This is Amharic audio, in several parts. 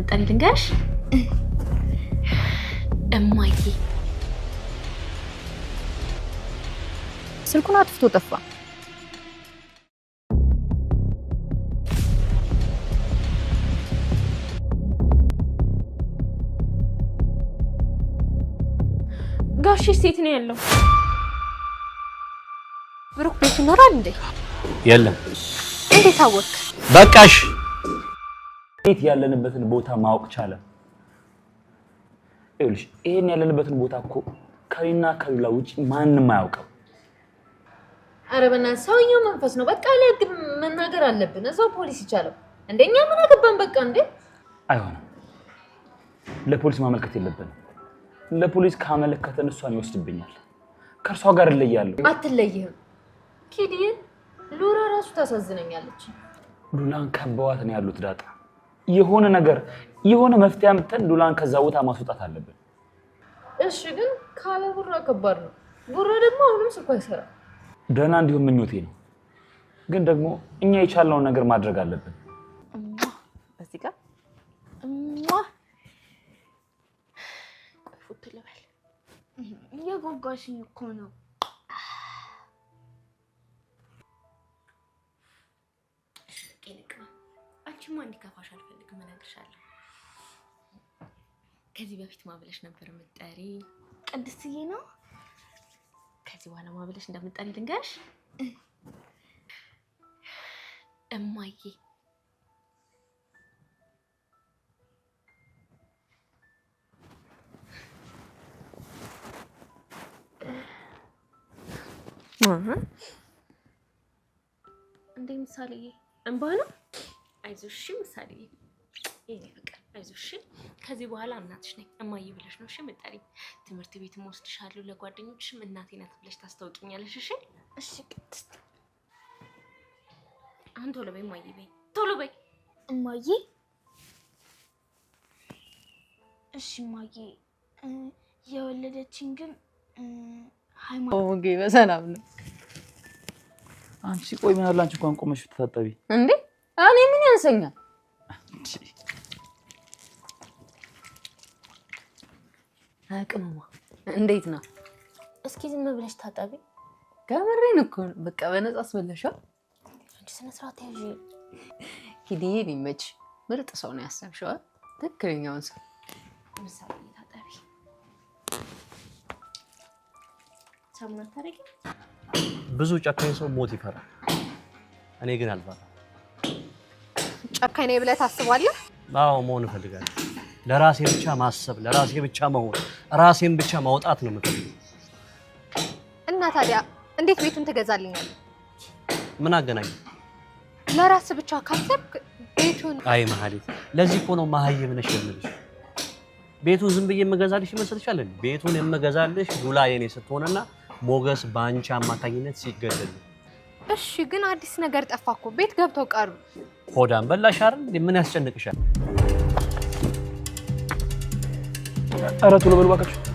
እንደምጠሪ ልንገርሽ? እማዬ። ስልኩን አጥፍቶ ጠፋ። ጋሼ ሴት ነው ያለው። ብሩክ ቤት ይኖራል እንዴ? የለም። እንዴት አወቅ? በቃሽ። ቤት ያለንበትን ቦታ ማወቅ ቻለ። ይኸውልሽ ይሄን ያለንበትን ቦታ እኮ ከኔና ከሉላ ውጭ ማንም አያውቅም። ኧረ በእናትህ ሰውየው መንፈስ ነው። በቃ ለህግ መናገር አለብን። እዛው ፖሊስ ይቻለው እንደኛ ምን አገባን? በቃ እንዴ አይሆንም። ለፖሊስ ማመልከት የለብንም። ለፖሊስ ካመለከተን እሷን ይወስድብኛል። ከእርሷ ጋር እለያለሁ። አትለይህም። ኪድዬ ሉላ ራሱ ታሳዝነኛለች። ሉላን ከበዋት ነው ያሉት ዳጣ። የሆነ ነገር የሆነ መፍትሄ አምጥተን ሉላን ከዛ ቦታ ማስወጣት አለብን። እሺ ግን ካለ ቡራ ከባድ ነው። ቡራ ደግሞ አሁንም ስልኩ አይሰራም። ደህና እንዲሆን ምኞቴ ነው፣ ግን ደግሞ እኛ የቻልነውን ነገር ማድረግ አለብን። በዚህ ጋር እማ ቆይ ፉት ልበል። እየጓጓሽኝ እኮ ነው። አንቺማ እንዲከፋሽ አልፈልግም፣ እነግርሻለሁ። ከዚህ በፊት ማብለሽ ነበር የምትጠሪ። ቅድስትዬ ነው። ከዚህ በኋላ ማብለሽ እንደምትጠሪ ልንገርሽ? እማዬ። እንዴ ምሳሌዬ፣ እንባ ነው። አይዞሽ ምሳሌዬ፣ የኔ ፍቅር አይዞሽ። ከዚህ በኋላ እናትሽ ነኝ እማዬ ብለሽ ነው እሺ የምጠሪኝ። ትምህርት ቤትም ወስድሻለሁ፣ ለጓደኞችሽም እናቴ ናት ብለሽ ታስታውቂኛለሽ። እሺ እሺ ቅድስት። አሁን ቶሎ በይ እማዬ በይ፣ ቶሎ በይ እማዬ። እሺ እማዬ። የወለደችኝ ግን ሃይማኖት በሰላም ነው አንቺ ቆይ ምን አለ አንቺ እንኳን ቆመሽ ብትታጠቢ እንዴ እኔ ምን ያንሰኛል? ቅመሟ እንዴት ነው? እስኪ ዝም ብለሽ ታጠቢ። ከምሬን እኮ ነው። በቃ በነፃ አስመለሻ። አንቺ ስነ ስርዓት ያዥ። ሂድዬ ሊመች ምርጥ ሰው ነው ያሰብሽው። ትክክለኛውን ሰው። ምሳሌ ታጠቢ። ሳሙና ታደርጊ። ብዙ ጨካኝ ሰው ሞት ይፈራል። እኔ ግን አልፈራም። ጨካኝ ነኝ ብለህ ታስባለህ? አዎ መሆን እፈልጋለሁ። ለራሴ ብቻ ማሰብ፣ ለራሴ ብቻ መሆን፣ ራሴን ብቻ ማውጣት ነው የምፈልገው። እና ታዲያ እንዴት ቤቱን ትገዛልኛለህ? ምን አገናኝ? ለራስህ ብቻ ካሰብክ ቤቱን አይ መሀሌት፣ ለዚህ እኮ ነው መሀይም ነሽ የምልሽ። ቤቱን ዝም ብዬ የምገዛልሽ ይመስልሻል? ቤቱን የምገዛልሽ ሉላ የኔ ስትሆንና ሞገስ በአንቺ አማካኝነት ሲገደል። እሺ፣ ግን አዲስ ነገር ጠፋ እኮ ቤት ገብተው ቀሩ። ሆዳም በላሽ አይደል? ምን ያስጨንቅሻል? ኧረ ቶሎ በሉ እባካችሁ።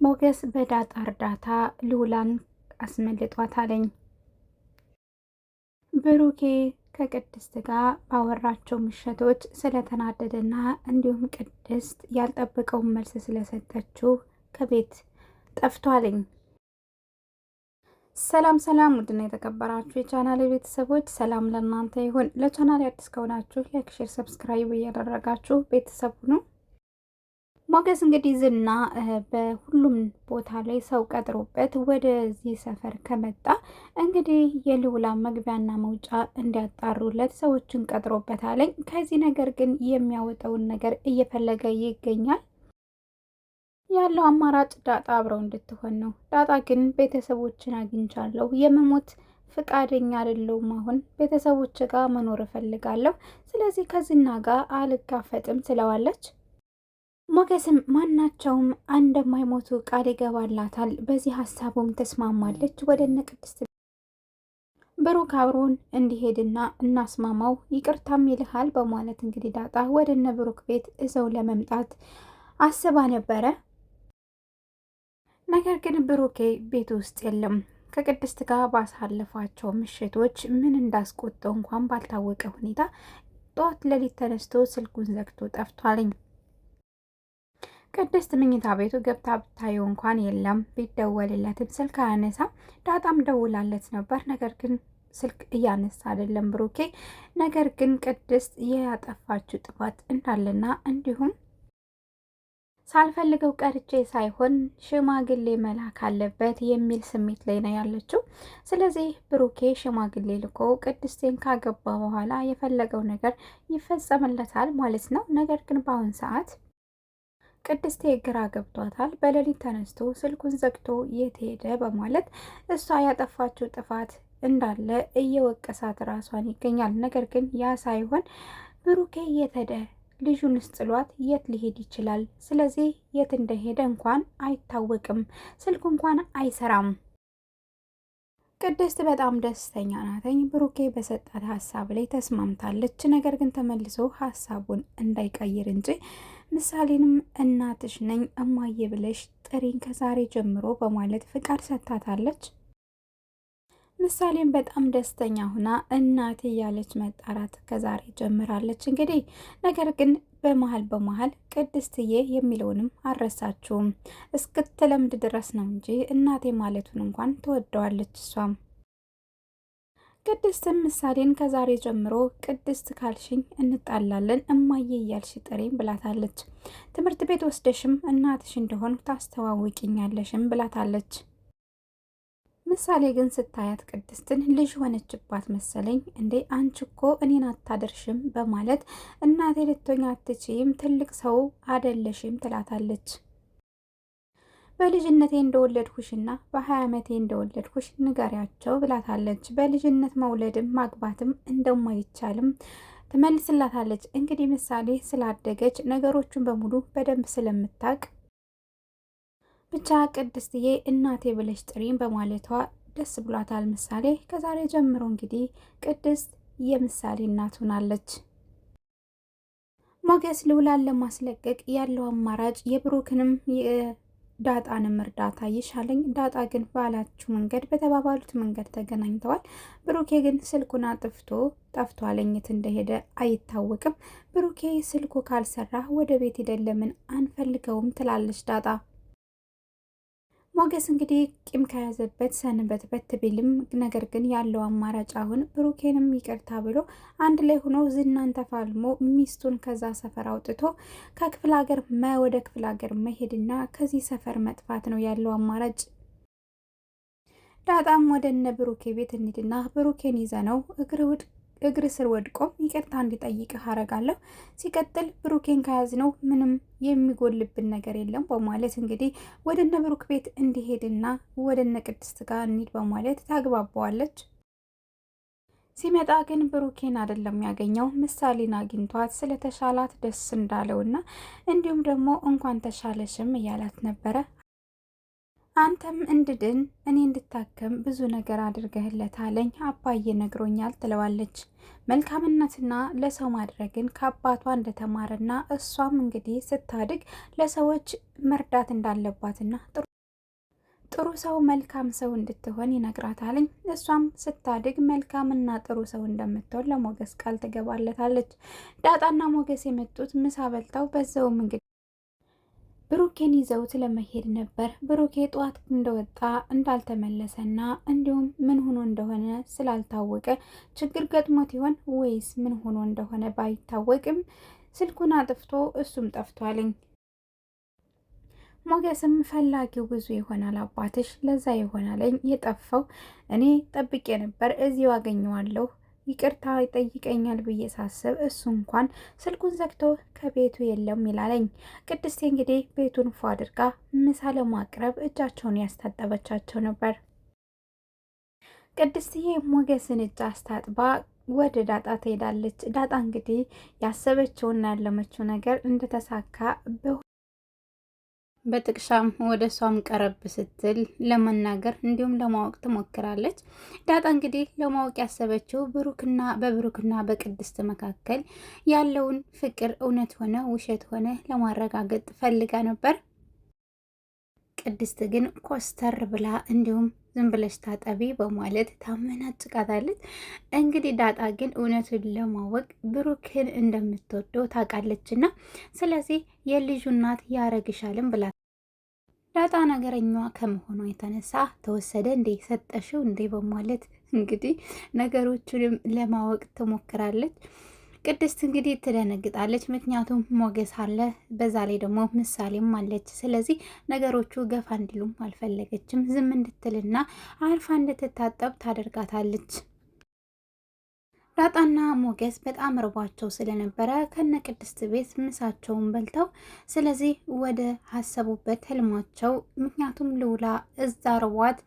ሞገስ በዳጣ እርዳታ ሉላን አስመልጧታለኝ። ብሩኬ ከቅድስት ጋር ባወራቸው ምሽቶች ስለተናደደና እንዲሁም ቅድስት ያልጠበቀውን መልስ ስለሰጠችው ከቤት ጠፍቷለኝ። ሰላም ሰላም፣ ውድና የተከበራችሁ የቻናል ቤተሰቦች ሰላም ለእናንተ ይሁን። ለቻናል አዲስ ከሆናችሁ like፣ share፣ subscribe እያደረጋችሁ ቤተሰብ ሁኑ። ሞገስ እንግዲህ ዝና በሁሉም ቦታ ላይ ሰው ቀጥሮበት ወደዚህ ሰፈር ከመጣ እንግዲህ የልውላ መግቢያና መውጫ እንዲያጣሩለት ሰዎችን ቀጥሮበታለኝ። ከዚህ ነገር ግን የሚያወጣውን ነገር እየፈለገ ይገኛል። ያለው አማራጭ ዳጣ አብረው እንድትሆን ነው። ዳጣ ግን ቤተሰቦችን አግኝቻለሁ፣ የመሞት ፍቃደኛ አይደለሁም፣ አሁን ቤተሰቦች ጋር መኖር እፈልጋለሁ፣ ስለዚህ ከዝና ጋር አልጋፈጥም ትለዋለች። ሞገስም ማናቸውም እንደማይሞቱ ቃል ይገባላታል። በዚህ ሀሳቡም ተስማማለች። ወደ እነ ቅድስት ብሩክ አብሮን እንዲሄድና እናስማማው ይቅርታም ይልሃል በማለት እንግዲህ ዳጣ ወደ እነ ብሩክ ቤት እዘው ለመምጣት አስባ ነበረ። ነገር ግን ብሩኬ ቤት ውስጥ የለም። ከቅድስት ጋር ባሳለፏቸው ምሽቶች ምን እንዳስቆጠው እንኳን ባልታወቀ ሁኔታ ጠዋት ሌሊት ተነስቶ ስልኩን ዘግቶ ጠፍቷልኝ። ቅድስት መኝታ ቤቱ ገብታ ብታየው እንኳን የለም። ቢደወልለትም ስልክ አያነሳም። ዳጣም ደውላለት ነበር፣ ነገር ግን ስልክ እያነሳ አይደለም ብሩኬ። ነገር ግን ቅድስት ያጠፋችው ጥፋት እንዳለና እንዲሁም ሳልፈልገው ቀርቼ ሳይሆን ሽማግሌ መላክ አለበት የሚል ስሜት ላይ ነው ያለችው። ስለዚህ ብሩኬ ሽማግሌ ልኮ ቅድስቴን ካገባ በኋላ የፈለገው ነገር ይፈጸምለታል ማለት ነው። ነገር ግን በአሁን ሰዓት ቅድስቴ ግራ ገብቷታል። በሌሊት ተነስቶ ስልኩን ዘግቶ የት ሄደ በማለት እሷ ያጠፋችው ጥፋት እንዳለ እየወቀሳት ራሷን ይገኛል። ነገር ግን ያ ሳይሆን ብሩኬ የት ሄደ ልጁን ስጥሏት የት ሊሄድ ይችላል? ስለዚህ የት እንደሄደ እንኳን አይታወቅም። ስልኩ እንኳን አይሰራም። ቅድስት በጣም ደስተኛ ናተኝ። ብሩኬ በሰጣት ሀሳብ ላይ ተስማምታለች። ነገር ግን ተመልሶ ሀሳቡን እንዳይቀይር እንጂ ምሳሌንም እናትሽ ነኝ እማዬ ብለሽ ጥሪኝ ከዛሬ ጀምሮ በማለት ፍቃድ ሰጥታታለች። ምሳሌም በጣም ደስተኛ ሁና እናቴ እያለች መጣራት ከዛሬ ጀምራለች። እንግዲህ ነገር ግን በመሀል በመሀል ቅድስትዬ የሚለውንም አልረሳችውም። እስክትለምድ ድረስ ነው እንጂ እናቴ ማለቱን እንኳን ትወደዋለች። እሷም ቅድስትም ምሳሌን ከዛሬ ጀምሮ ቅድስት ካልሽኝ እንጣላለን እማዬ እያልሽ ጥሬም ብላታለች። ትምህርት ቤት ወስደሽም እናትሽ እንደሆን ታስተዋውቂኛለሽም ብላታለች። ምሳሌ ግን ስታያት ቅድስትን ልጅ ሆነችባት መሰለኝ። እንዴ አንቺ እኮ እኔን አታደርሽም በማለት እናቴ ልትሆኝ አትችይም፣ ትልቅ ሰው አደለሽም ትላታለች። በልጅነቴ እንደወለድኩሽና በ20 ዓመቴ እንደወለድኩሽ ንገሪያቸው ብላታለች። በልጅነት መውለድም ማግባትም እንደማይቻልም ትመልስላታለች። እንግዲህ ምሳሌ ስላደገች ነገሮቹን በሙሉ በደንብ ስለምታውቅ ብቻ ቅድስትዬ እናቴ ብለሽ ጥሪኝ በማለቷ ደስ ብሏታል ምሳሌ። ከዛሬ ጀምሮ እንግዲህ ቅድስት የምሳሌ እናት ሆናለች። ሞገስ ልውላን ለማስለቀቅ ያለው አማራጭ የብሩክንም የዳጣንም እርዳታ ይሻለኝ። ዳጣ ግን ባላችሁ መንገድ በተባባሉት መንገድ ተገናኝተዋል። ብሩኬ ግን ስልኩን አጥፍቶ ጠፍቷል። የት እንደሄደ አይታወቅም። ብሩኬ ስልኩ ካልሰራ ወደ ቤት ሄደን ለምን አንፈልገውም ትላለች ዳጣ። ሞገስ እንግዲህ ቂም ከያዘበት ሰንበትበት ቢልም ነገር ግን ያለው አማራጭ አሁን ብሩኬንም ይቅርታ ብሎ አንድ ላይ ሆኖ ዝናን ተፋልሞ ሚስቱን ከዛ ሰፈር አውጥቶ ከክፍለ ሀገር ወደ ክፍለ ሀገር መሄድና ከዚህ ሰፈር መጥፋት ነው ያለው አማራጭ። ዳጣም ወደ እነ ብሩኬ ቤት እንሂድና ብሩኬን ይዘነው እግር እግር ስር ወድቆ ይቅርታ እንዲጠይቅህ አረጋለሁ። ሲቀጥል ብሩኬን ከያዝነው ምንም የሚጎልብን ነገር የለም በማለት እንግዲህ ወደ እነ ብሩክ ቤት እንዲሄድና ወደ እነ ቅድስት ጋር እንሂድ በማለት ታግባባዋለች። ሲመጣ ግን ብሩኬን አይደለም ያገኘው፣ ምሳሌን አግኝቷት ስለተሻላት ደስ እንዳለውና እንዲሁም ደግሞ እንኳን ተሻለሽም እያላት ነበረ። አንተም እንድድን እኔ እንድታከም ብዙ ነገር አድርገህለታለኝ አባዬ ነግሮኛል ትለዋለች። መልካምነትና ለሰው ማድረግን ከአባቷ እንደተማረና እሷም እንግዲህ ስታድግ ለሰዎች መርዳት እንዳለባትና ጥሩ ሰው መልካም ሰው እንድትሆን ይነግራታለኝ። እሷም ስታድግ መልካምና ጥሩ ሰው እንደምትሆን ለሞገስ ቃል ትገባለታለች። ዳጣና ሞገስ የመጡት ምሳ በልተው በዛውም እንግዲህ ብሩኬን ይዘውት ለመሄድ ነበር። ብሩኬ ጠዋት እንደወጣ እንዳልተመለሰና እንዲሁም ምን ሆኖ እንደሆነ ስላልታወቀ ችግር ገጥሞት ይሆን ወይስ ምን ሆኖ እንደሆነ ባይታወቅም ስልኩን አጥፍቶ እሱም ጠፍቷልኝ። ሞገስም ፈላጊው ብዙ ይሆናል አባትሽ፣ ለዛ ይሆናለኝ የጠፋው። እኔ ጠብቄ ነበር እዚሁ አገኘዋለሁ ይቅርታ ይጠይቀኛል ብዬ ሳስብ እሱ እንኳን ስልኩን ዘግቶ ከቤቱ የለም ይላለኝ። ቅድስቴ እንግዲህ ቤቱን ፎ አድርጋ ምሳ ለማቅረብ እጃቸውን ያስታጠበቻቸው ነበር። ቅድስትዬ ሞገስን እጅ አስታጥባ ወደ ዳጣ ትሄዳለች። ዳጣ እንግዲህ ያሰበችውና ያለመችው ነገር እንደተሳካ በጥቅሻም ወደ እሷም ቀረብ ስትል ለመናገር እንዲሁም ለማወቅ ትሞክራለች። ዳጣ እንግዲህ ለማወቅ ያሰበችው ብሩክና በብሩክና በቅድስት መካከል ያለውን ፍቅር እውነት ሆነ ውሸት ሆነ ለማረጋገጥ ፈልጋ ነበር። ቅድስት ግን ኮስተር ብላ እንዲሁም ዝም ብለሽ ታጠቢ በማለት ታመናጭቃታለች። እንግዲህ ዳጣ ግን እውነቱን ለማወቅ ብሩክን እንደምትወደው ታውቃለችና ስለዚህ የልጁ እናት ያረግሻልም ብላ ዳጣ ነገረኛዋ ከመሆኗ የተነሳ ተወሰደ እንዴ ሰጠሽው እንዴ በማለት እንግዲህ ነገሮቹንም ለማወቅ ትሞክራለች። ቅድስት እንግዲህ ትደነግጣለች። ምክንያቱም ሞገስ አለ፣ በዛ ላይ ደግሞ ምሳሌም አለች። ስለዚህ ነገሮቹ ገፋ እንዲሉም አልፈለገችም። ዝም እንድትልና አርፋ እንድትታጠብ ታደርጋታለች። ዳጣና ሞገስ በጣም ርቧቸው ስለነበረ ከነ ቅድስት ቤት ምሳቸውን በልተው ስለዚህ ወደ ሀሰቡበት ህልማቸው፣ ምክንያቱም ልውላ እዛ ርቧት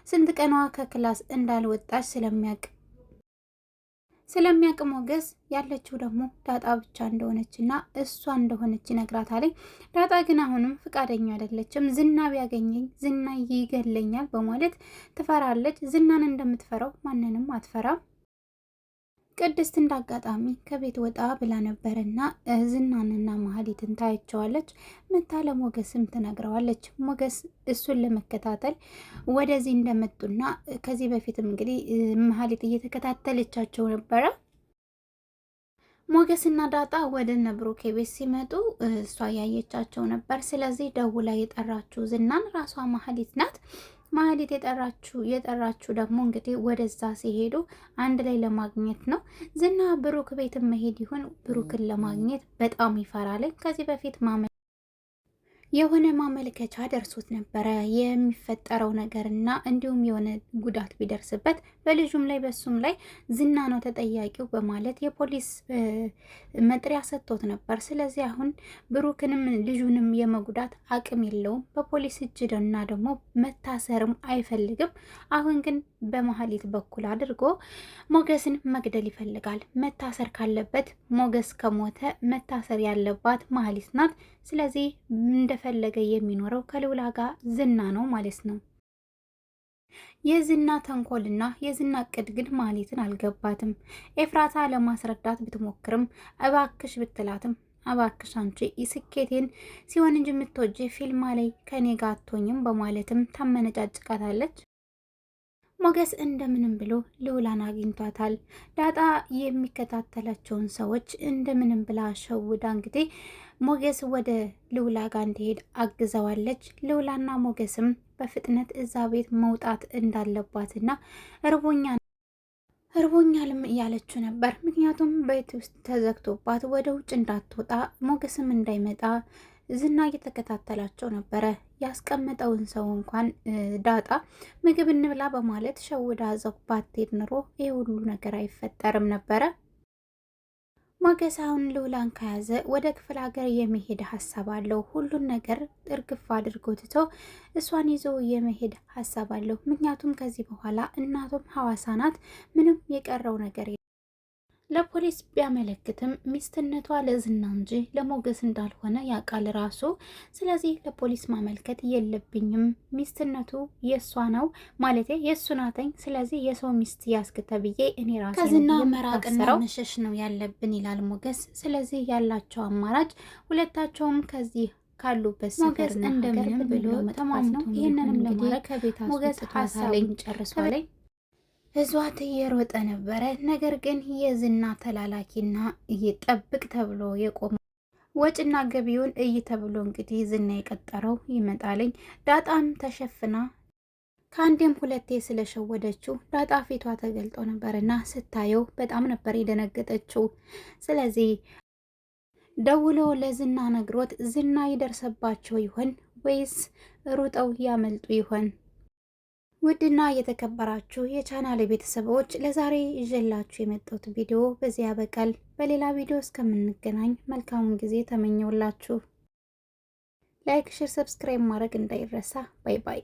ስንት ቀኗ ከ class እንዳልወጣች ስለሚያውቅ ሞገስ ያለችው ደግሞ ዳጣ ብቻ እንደሆነች እና እሷ እንደሆነች ይነግራታል። ዳጣ ግን አሁንም ፍቃደኛ አይደለችም። ዝና ቢያገኘኝ ዝና ይገለኛል በማለት ትፈራለች። ዝናን እንደምትፈራው ማንንም አትፈራም። ቅድስት እንዳጋጣሚ ከቤት ወጣ ብላ ነበረና ዝናንና መሀሊትን ታያቸዋለች። መታ ለሞገስም ትነግረዋለች። ሞገስ እሱን ለመከታተል ወደዚህ እንደመጡና ከዚህ በፊትም እንግዲህ መሀሊት እየተከታተለቻቸው ነበረ። ሞገስና ዳጣ ወደ እነ ብሩኬ ቤት ሲመጡ እሷ ያየቻቸው ነበር። ስለዚህ ደውላ የጠራችው ዝናን ራሷ መሀሊት ናት። ማህሌት የጠራችው ደግሞ እንግዲህ ወደዛ ሲሄዱ አንድ ላይ ለማግኘት ነው። ዝና ብሩክ ቤት መሄድ ይሁን ብሩክን ለማግኘት በጣም ይፈራል። ከዚህ በፊት የሆነ ማመልከቻ ደርሶት ነበረ የሚፈጠረው ነገርና እንዲሁም የሆነ ጉዳት ቢደርስበት በልጁም ላይ በሱም ላይ ዝና ነው ተጠያቂው በማለት የፖሊስ መጥሪያ ሰጥቶት ነበር። ስለዚህ አሁን ብሩክንም ልጁንም የመጉዳት አቅም የለውም። በፖሊስ እጅ እና ደግሞ መታሰርም አይፈልግም። አሁን ግን በመሀሊት በኩል አድርጎ ሞገስን መግደል ይፈልጋል። መታሰር ካለበት ሞገስ ከሞተ መታሰር ያለባት መሀሊት ናት። ስለዚህ እንደፈለገ የሚኖረው ከልውላ ጋር ዝና ነው ማለት ነው። የዝና ተንኮልና የዝና እቅድ ግን ማህሌትን አልገባትም። ኤፍራታ ለማስረዳት ብትሞክርም እባክሽ ብትላትም እባክሽ አንቺ ስኬቴን ሲሆን እንጂ የምትወጂ ፊልማ ላይ ከኔ ጋር አትሆኝም በማለትም ታመነጫጭቃታለች። ሞገስ እንደምንም ብሎ ልውላን አግኝቷታል። ዳጣ የሚከታተላቸውን ሰዎች እንደምንም ብላ ሸውዳ እንግዲህ ሞገስ ወደ ልውላ ጋር እንዲሄድ አግዘዋለች። ልውላና ሞገስም በፍጥነት እዛ ቤት መውጣት እንዳለባትና እርቦኛ እርቦኛልም እያለችው ነበር። ምክንያቱም ቤት ውስጥ ተዘግቶባት ወደ ውጭ እንዳትወጣ ሞገስም እንዳይመጣ ዝና እየተከታተላቸው ነበረ። ያስቀመጠውን ሰው እንኳን ዳጣ ምግብ እንብላ በማለት ሸውዳ እዛው ባትሄድ ኑሮ ይህ ሁሉ ነገር አይፈጠርም ነበረ። ሞገስ አሁን ልውላን ከያዘ ወደ ክፍለ ሀገር የመሄድ ሀሳብ አለው። ሁሉን ነገር እርግፍ አድርጎ ትቶ እሷን ይዞ የመሄድ ሀሳብ አለው። ምክንያቱም ከዚህ በኋላ እናቱም ሐዋሳ ናት። ምንም የቀረው ነገር ለፖሊስ ቢያመለክትም ሚስትነቷ ለዝና እንጂ ለሞገስ እንዳልሆነ ያውቃል ራሱ። ስለዚህ ለፖሊስ ማመልከት የለብኝም ሚስትነቱ የእሷ ነው ማለት የእሱ ናተኝ። ስለዚህ የሰው ሚስት ያስክ ተብዬ እኔ ራሴ ከዝና መራቅና መሸሽ ነው ያለብን ይላል ሞገስ። ስለዚህ ያላቸው አማራጭ ሁለታቸውም ከዚህ ካሉበት ሞገስ እንደምንም ብሎ ተማምቶ ይህንንም ለማድረግ ከቤት ሞገስ ሀሳቡን ጨርሷል። እዟት እየሮጠ ነበረ። ነገር ግን የዝና ተላላኪና ጠብቅ ተብሎ የቆመ ወጭና ገቢውን እይ ተብሎ እንግዲህ ዝና የቀጠረው ይመጣልኝ። ዳጣም ተሸፍና ከአንዴም ሁለቴ ስለሸወደችው ዳጣ ፊቷ ተገልጦ ነበርና ስታየው በጣም ነበር የደነገጠችው። ስለዚህ ደውሎ ለዝና ነግሮት ዝና ይደርሰባቸው ይሆን ወይስ ሩጠው ያመልጡ ይሆን? ውድና የተከበራችሁ የቻናል ቤተሰቦች ለዛሬ ይዤላችሁ የመጣሁት ቪዲዮ በዚህ ያበቃል። በሌላ ቪዲዮ እስከምንገናኝ መልካሙን ጊዜ ተመኘውላችሁ። like፣ share፣ subscribe ማድረግ እንዳይረሳ። bye bye።